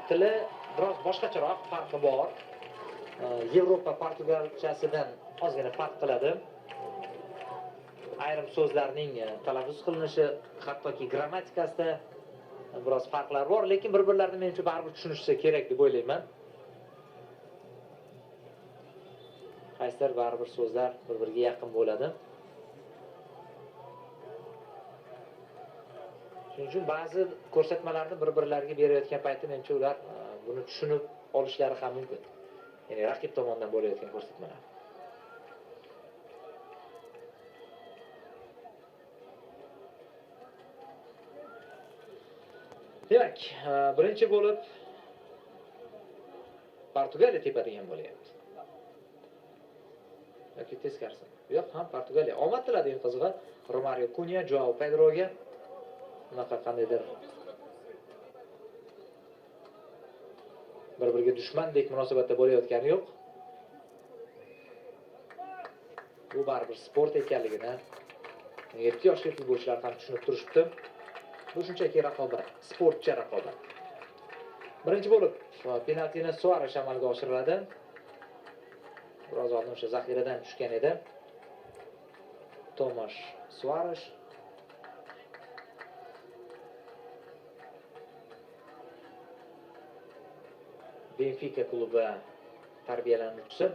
Tili biroz boshqacharoq, farqi bor. Yevropa portugalchasidan ozgina farq qiladi. Ayrim so'zlarning talaffuz qilinishi, hattoki grammatikasida biroz farqlar bor, lekin bir-birlarini menimcha baribir tushunishsa kerak deb o'ylayman. Qaysidir baribir so'zlar bir-biriga yaqin bo'ladi. Shuning uchun ba'zi ko'rsatmalarni bir-birlariga berayotgan paytda menimcha ular buni tushunib olishlari ham mumkin. Ya'ni raqib tomonidan bo'layotgan ko'rsatmalar. Demak, birinchi bo'lib Portugaliya tepadigan bo'lyapti. Yoki teskarisi. Bu yoq ham Portugaliya. Omad tiladi eng qizig'i Romario Cunha Joao Pedroga unaqa qandaydir bir-biriga dushmandek munosabatda bo'layotgani yo'q. Bu baribir sport ekanligini 7 yoshli futbolchilar ham tushunib turishibdi. Bu shunchaki raqobat, sportcha raqobat. Birinchi bo'lib penaltini Suaresh amalga oshiriladi. Biroz oldin o'sha zaxiradan tushgan edi. Tomash Suaresh. Benfica klubi tarbiyalanuvchisi.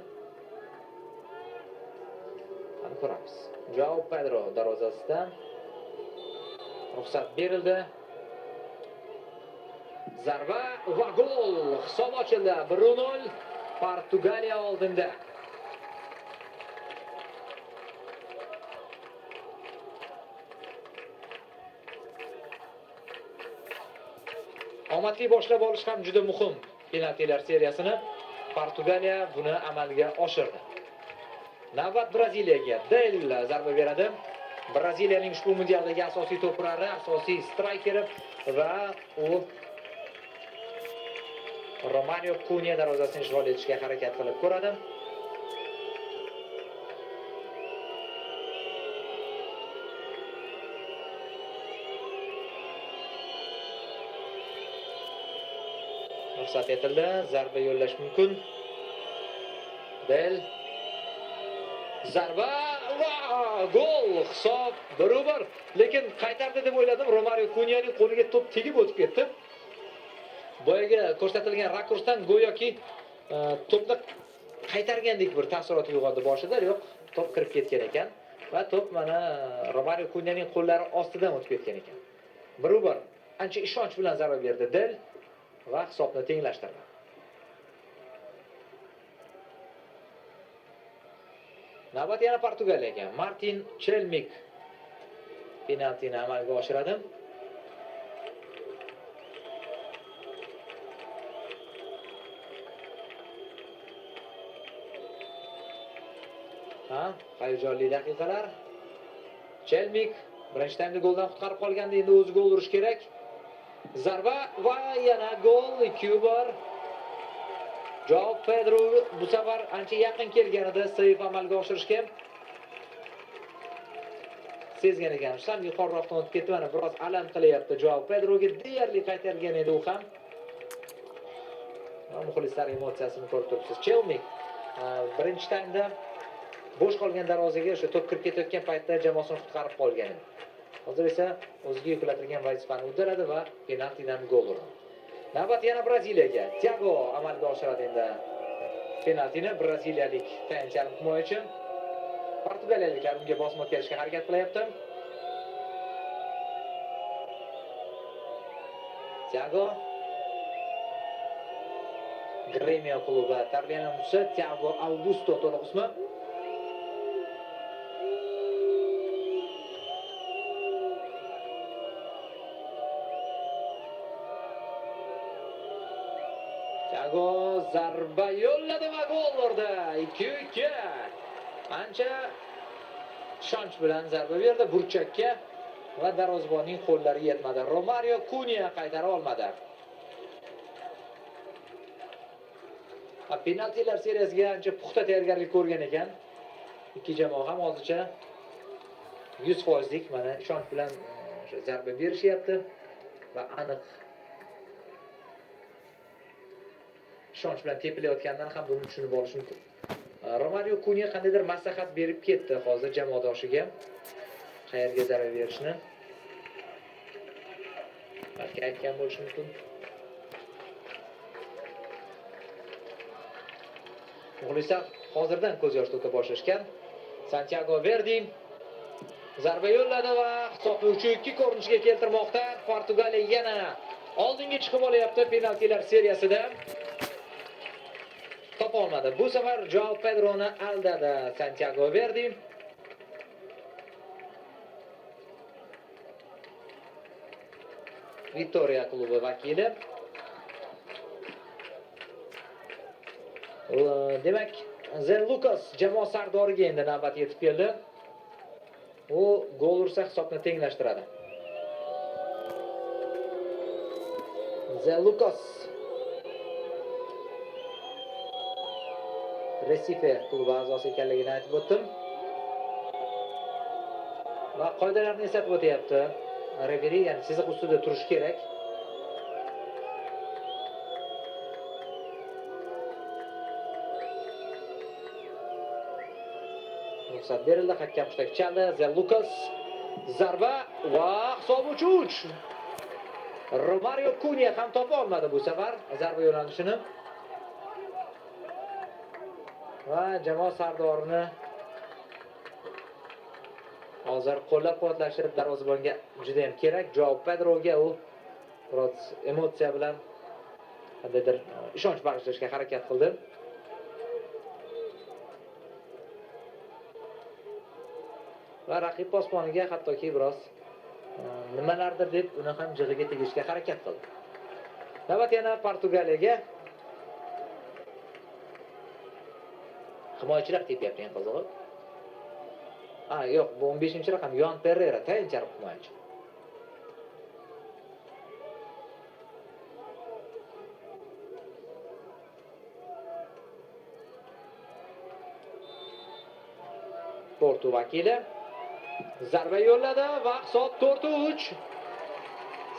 Qani ko'ramiz. Joao Pedro darvozasidan ruxsat berildi. Zarba va gol. Hisob ochildi. 1-0 Portugaliya oldinda. Omadli boshlab olish ham juda muhim. Penaltilar seriyasini Portugaliya buni amalga oshirdi. Navbat Braziliyaga. Del zarba beradi. Braziliyaning ushbu mundialdagi asosiy to'purari, asosiy straykeri va u Romario Cunha darvozasini ishg'ol etishga harakat qilib ko'radi. Ruxsat etildi, zarba yo'llash mumkin. Del zarba va gol. Hisob 1-1. Lekin qaytardi deb o'yladim. Romario Cunhaning qo'liga to'p tegib o'tib ketdi. Boyagi ko'rsatilgan rakursdan go'yoki to'pni qaytargandek bir taassurot uyg'ondi boshida. Yo'q, to'p kirib ketgan ekan va to'p mana Romario Cunhaning qo'llari ostidan o'tib ketgan ekan. 1-1. Ancha ishonch bilan zarba berdi Del va hisobni tenglashtirdi. Navbat yana Portugaliyaga. Martin Chelmik penaltini amalga oshiradi. Ha, hayajonli daqiqalar. Chelmik birinchi taymda goldan qutqarib qolgandi, endi o'zi gol urish kerak. Zarba va yana gol. 2-1. Joao Pedro bu safar ancha yaqin kelgan edi seyf amalga oshirishga. Sezgan ekan, sal yuqoriroqdan o'tib ketdi, mana biroz alam qilyapti Joao Pedroga, deyarli qaytargan edi u ham. Va muxlislar emotsiyasini ko'rib turibsiz. Chelmik birinchi taymda bo'sh qolgan darvozaga o'sha to'p kirib ketayotgan paytda jamoasini qutqarib qolgan edi. Hozir esa o'ziga yuklatilgan vazifani uddaladi va penaltidan gol urdi. Navbat yana Braziliyaga. Thiago amalga oshiradi endi penaltini. Braziliyalik tayanch yarim himoyachi. Portugaliyaliklar unga bosim o'tkazishga harakat qilyapti. Thiago Gremio klubi tarbiyalanuvchisi Thiago Augusto to'liq ismi. Thiago zarba yo'lladi va gol urdi. 2-2. Ancha ishonch bilan zarba berdi burchakka va darvozabonning qo'llari yetmadi. Romario Cunha qaytara olmadi. Penaltilar seriyasiga ancha puxta tayyorgarlik ko'rgan ekan. Ikki jamoa ham hozircha 100%lik mana ishonch bilan o'sha zarba berishyapti va aniq Ishonch bilan tepilayotganidan ham buni tushunib olish mumkin. Romario Cunha qandaydir maslahat berib ketdi hozir jamoadoshiga. Qayerga zarba berishni. Balki aytgan bo'lishi mumkin. Muxlislar hozirdan ko'z yosh to'ka boshlashgan. Santiago Verdi zarba yo'lladi va hisobni 3-2 ko'rinishga keltirmoqda. Portugaliya yana oldinga chiqib olyapti penaltilar seriyasida. Topa olmadi. Bu safar Joao Pedroni aldadi Santiago Verdi. Vitoria klubi vakili. Demak, Zen Lucas jamoa sardoriga endi navbat yetib keldi. U gol ursa hisobni tenglashtiradi. Zen Lucas Recife klubi a'zosi ekanligini aytib o'tdim. Va qoidalarni eslatib o'tyapti. Referi, ya'ni chiziq ustida turish kerak. Ruxsat berildi, hakam hushtak chaldi. Zen Lucas zarba va hisob 3-3. Romario Cunha ham topa olmadi bu safar zarba yo'nalishini. Va jamoa sardorini hozir qo'llab-quvvatlashi darvozabonga juda ham kerak. Joao Pedroga u biroz emotsiya bilan qandaydir ishonch bag'ishlashga harakat qildi. Va raqib posboniga hattoki biroz nimalardir deb uni ham jig'iga tegishga harakat qildi. Navbat yana Portugaliyaga. Himoyachilar tepyapti eng qizig'i. Ha, yo'q, bu 15-raqam Yoan Pereira, tayanch himoyachi. Porto vakili zarba yo'lladi va hisob 4-3.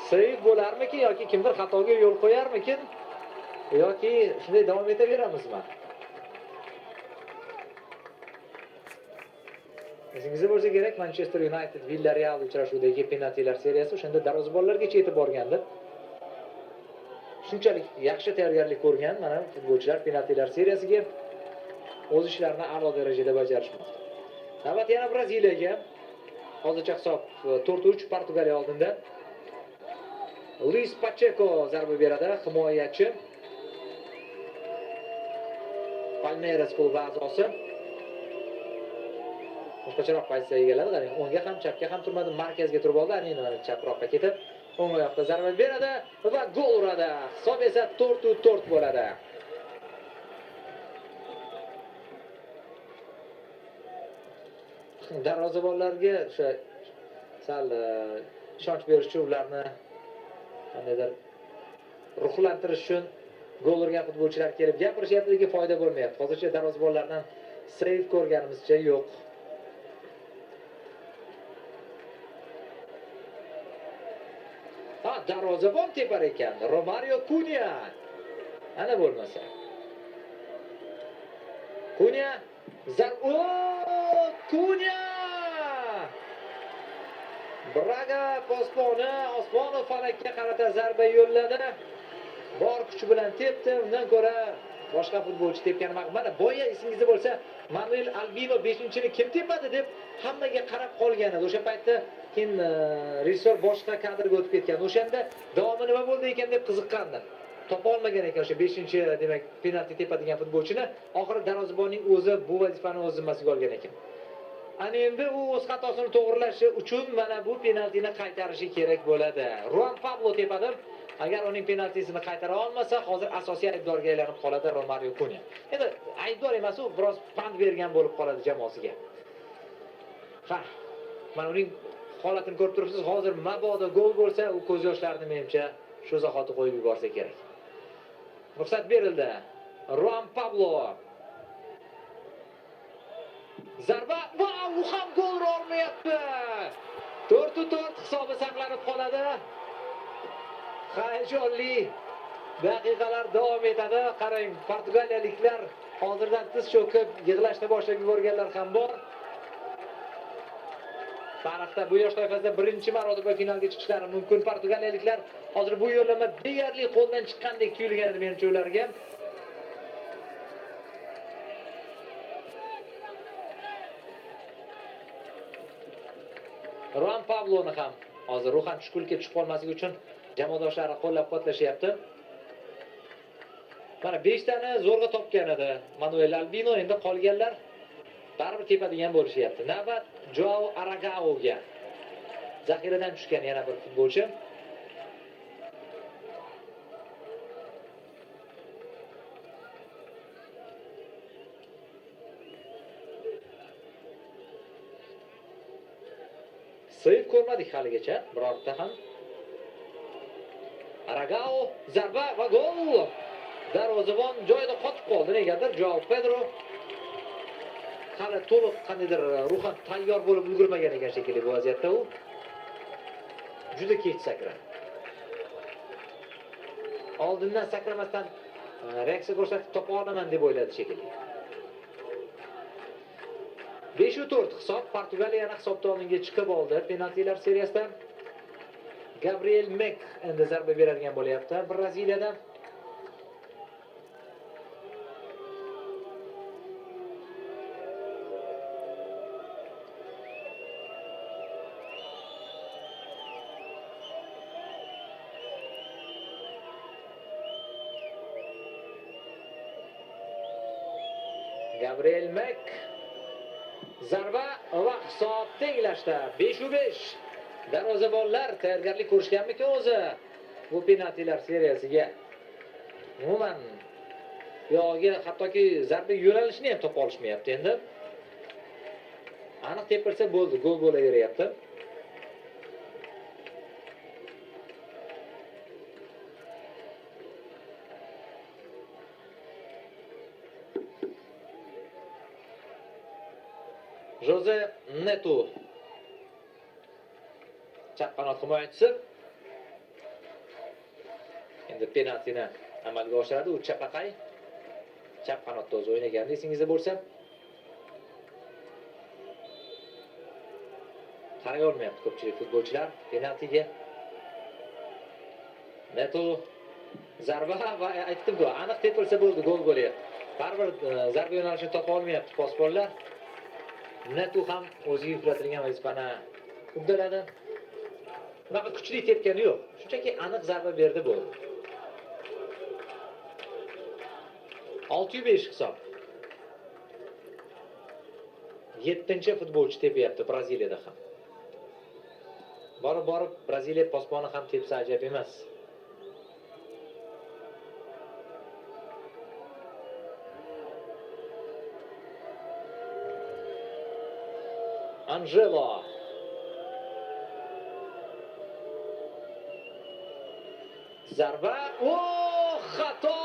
Seyf bo'larmikin yoki kimdir xatoga yo'l qo'yarmikin yoki shunday davom etaveramizmi? Esingizda bo'lsa kerak, Manchester United Villarreal uchrashuvidagi penaltilar seriyasi o'shanda darvozabonlargacha yetib borgandi. Shunchalik yaxshi tayyorgarlik ko'rgan mana futbolchilar penaltilar seriyasiga o'z ishlarini a'lo darajada bajarishmoqda. Navbat yana Braziliyaga. Hozircha hisob 4-3 Portugaliya oldinda. Luis Pacheco zarba beradi, himoyachi. Palmeiras klubi a'zosi. Boshqacharoq pozitsiya egalladi. Qarang, o'ngga ham, chapga ham turmadi, markazga turib oldi. Ana endi mana chaproqqa ketib, o'ng oyoqda zarba beradi va gol uradi. Hisob esa 4-4 bo'ladi. Darvozabonlarga o'sha sal ishonch berish uchun, ularni qandaydir ruhlantirish uchun gol urgan futbolchilar kelib gapirishyapti, lekin foyda bo'lmayapti. Hozircha darvozabonlardan seyf ko'rganimizcha yo'q. Ha, darvozabon tepar ekan. Romario Cunha. Ana bo'lmasa. Cunha Cunha! Braga posboni Osmonov falakka qarata zarba yo'lladi. Bor kuchi bilan tepdi. Undan ko'ra boshqa futbolchi tepgani ma'qul. Mana boya esingizda bo'lsa, Manuel Albino 5-chini kim tepadi deb hammaga qarab qolgan edi. O'sha paytda keyin rejissor boshqa kadrga o'tib ketgan. O'shanda davomi nima bo'ldi ekan deb qiziqqandi. Topa olmagan ekan o'sha 5-chi, demak, penalti tepadigan futbolchini. Oxiri darvozabonning o'zi bu vazifani o'z zimmasiga olgan ekan. Ana endi u o'z xatosini to'g'rilashi uchun mana bu penaltini qaytarishi kerak bo'ladi. Ruan Pablo tepadi. Agar uning penaltisini qaytara olmasa, hozir asosiy aybdorga aylanib qoladi Romario Cunha. Endi aybdor emas, u biroz pand bergan bo'lib qoladi jamoasiga. Ha, mana uning holatini ko'rib turibsiz. Hozir mabodo gol bo'lsa, u ko'z yoshlarini menimcha shu zahoti qo'yib yuborsa kerak. Ruxsat berildi. Ruan Pablo. Zarba va u ham gol ura olmayapti. 4-4 hisobi saqlanib qoladi. Hayajonli Daqiqalar davom etadi. Qarang, portugaliyaliklar hozirdan tiz cho'kib yig'lashni boshlab yuborganlar ham bor. Tarixda bu yosh toifasida birinchi marotaba finalga chiqishlari mumkin portugaliyaliklar. Hozir bu yo'llanma deyarli qo'ldan chiqqandek tuyulgan edi menimcha ularga. Juan Pabloni ham hozir ruhan tushkunlikka tushib qolmasligi uchun jamoadoshlari qo'llab-quvvatlashyapti. Mana 5 tani zo'rg'a topgan edi Manuel Albino, endi qolganlar baribir tepadigan bo'lishyapti. Navbat Joao Aragaoga. Zaxiradan tushgan yana bir futbolchi. Seyf ko'rmadik haligacha birorta ham. Aragao zarba va gol. Darvozabon joyida qotib qoldi negadir. Joao Pedro hali to'liq qandaydir ruhan tayyor bo'lib ulgurmagan ekan shekilli bu vaziyatda u. Juda kech sakradi. Oldindan sakramasdan reaksiya ko'rsatib topa olaman deb o'yladi shekilli. 5-4 hisob. Portugaliya yana hisobda oldinga chiqib oldi penaltilar seriyasida. Gabriel Mek endi zarba beradigan bo'lyapti Braziliyadan. Gabriel Mek zarba va hisob tenglashdi. 5-5. Darvozabonlar tayyorgarlik ko'rishganmikin o'zi bu penaltilar seriyasiga? Umuman yog'iga hattoki zarba yo'nalishini ham topa olishmayapti endi. Aniq tepilsa bo'ldi, gol bo'laveryapti. Jose Neto chap qanot himoyachisi endi penaltini amalga oshiradi. U chapaqay chap qanotda o'zi o'ynagandi esingizda bo'lsa. Qaray olmayapti ko'pchilik futbolchilar penaltiga. Neto zarba va aytdim-ku, aniq tepilsa bo'ldi, gol bo'lyapti. Baribir zarba yo'nalishini topa olmayapti posbonlar. Neto ham o'ziga yuklatilgan vazifani uddaladi. Unaqa kuchli tepgani yo'q. Shunchaki aniq zarba berdi bo'ldi. 6-5 hisob. 7-futbolchi tepyapti Braziliyada ham. Borib-borib Braziliya posboni ham tepsa ajab emas. Anjelo. Zarba, xato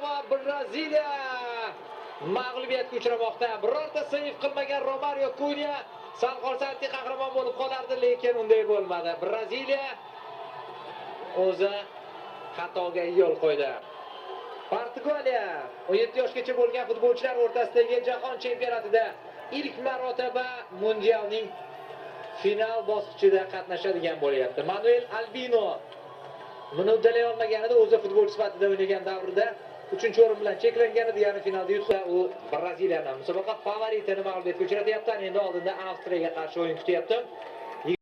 va Braziliya mag'lubiyatga uchramoqda. Birorta seyf qilmagan Romario Cunha sal qolsa anti qahramon bo'lib qolardi, lekin unday bo'lmadi. Braziliya o'zi xatoga yo'l qo'ydi. Portugaliya 17 yoshgacha bo'lgan futbolchilar o'rtasidagi jahon chempionatida ilk marotaba mundialning final bosqichida qatnashadigan bo'lyapti. Manuel Albino buni uddalay olmaganida o'zi futbolchi sifatida o'ynagan davrida 3-o'rin bilan cheklangan edi, yarim finalda yutsa u Braziliyani musobaqa favoritini mag'lubiyatga uchratyapti. Endi oldinda Avstriyaga qarshi o'yin kutyapti.